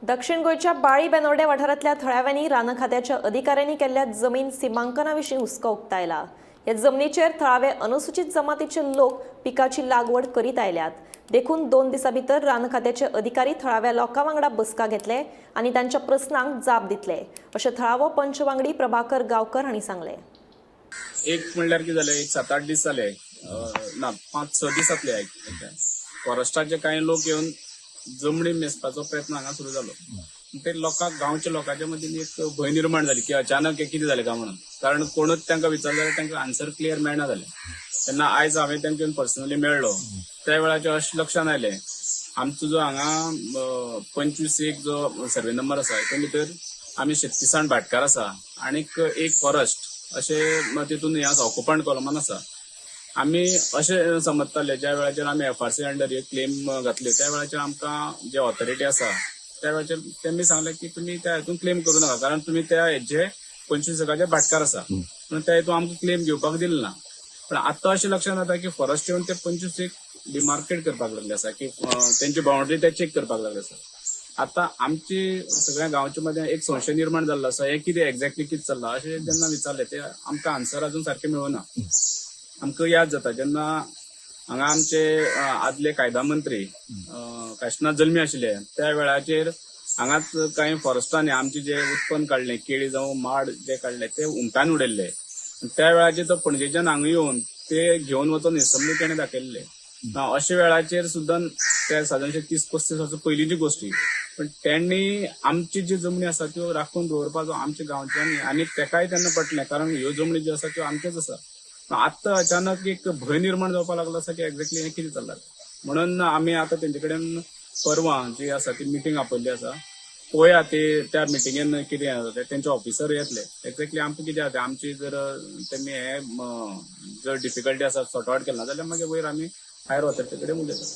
दक्षिण गोंयच्या बाळी बेनोर्डे वाठारांतल्या थळाव्यांनी रान खात्याच्या अधिकाऱ्यांनी केल्ल्या जमीन सिमांकना विशीं हुस्को उक्तायला. ह्या जमनीचेर थळावे अनुसूचित जमातीचे लोक पिकाची लागवड करीत आयल्यात. देखून 2 दिसां भितर रान खात्याचे अधिकारी थळाव्या लोकां वांगडा बसका घेतले आनी तांच्या प्रस्नांक जाप दितले, अशें थळावो पंच वांगडी प्रभाकर गांवकर हांणी सांगलें. एक म्हणल्यार कितें जालें, एक 7-8 दीस जाले, ना, 5-6 दीस जातले, फॉरेस्टाचे कांय लोक येवन जमणी मेजपाचो प्रयत्न हांगा सुरू जालो. ते लोकांक, गांवच्या लोकांच्या मदीं एक भंय निर्माण जाली की अचानक हे कितें जालें काय म्हणून. कारण कोणूच तांकां विचारले जाल्यार तांकां आन्सर क्लियर मेळना जालें. तेन्ना आयज हांवें तांकां येवन पर्सनली मेळ्ळो, त्या वेळाचेर अशें लक्षांत आयलें, आमचो जो हांगा 25 1 जो सर्वे नंबर आसा, हितून भितर आमी शेतकिसान भाटकार आसा आनीक एक फॉरेस्ट अशें तितून हें आसा, ऑक्युपंट कॉलमान आसा. आमी अशें समजताले, ज्या वेळाचेर आमी एफआरसी अंडर हे क्लेम घातले, त्या वेळाचेर आमकां जे ऑथॉरिटी आसा, त्या वेळाचेर तेमी सांगलें की तुमी त्या हितून क्लेम करूं नाका, कारण तुमी त्या हेजे 25 एकाचे भाटकार आसा म्हणून त्या हितून आमकां क्लेम घेवपाक दिलें ना. पण आतां अशें लक्षांत येता की फॉरेस्ट येवन ते 25 एक डिमार्केट करपाक लागले आसा की तेंची बाउंड्री ते चेक करपाक लागले आसा. आतां आमची सगळ्या गांवच्या मदें एक संशय निर्माण जाल्लो आसा, हें कितें एक्झॅक्टली कितें चल्लां अशें जेन्ना विचारलें, ते आमकां आन्सर अजून सारकें मेळना. आमकां याद जाता, जेन्ना हांगा आमचे आदले कायदा मंत्री काशिनाथ जल्मी आशिल्ले, त्या वेळाचेर हांगाच कांय फॉरेस्टांनी आमचे जे उत्पन्न काडलें, केळी जावं माड जे काडले, ते हुमटान उडयल्ले. त्या वेळाचेर तो पणजेच्यान हांगा येवन ते घेवन वचून एसंब्ली तेणें दाखयल्ले. अशा वेळाचेर सुद्दां, त्या सादारणशे 30-35 वर्सां पयलींची गोश्टी, पण तेणी आमची जी जमनी आसा त्यो राखून दवरपाचो आमच्या गांवच्यांनी आनी तेकाय तेन्ना पटलें, कारण ह्यो जमनी ज्यो आसा त्यो आमच्योच आसा. आतां अचानक एक भंय निर्माण जावपाक लागलो आसा की एक्झॅक्टली हें कितें चल्लां म्हणून. आमी आतां तेंचे कडेन परवां जी आसा ती मिटींग आपयल्ली आसा. पळोवया ते त्या मिटिंगेन कितें जाता. तेंचे ऑफिसर येतले, एक्झॅक्टली आमकां कितें जाता, आमची जर तेमी हे जर डिफिकल्टी आसा सॉर्ट आवट केला जाल्यार मागीर वयर आमी हायर ऑथॉरिटी कडेन उलयता.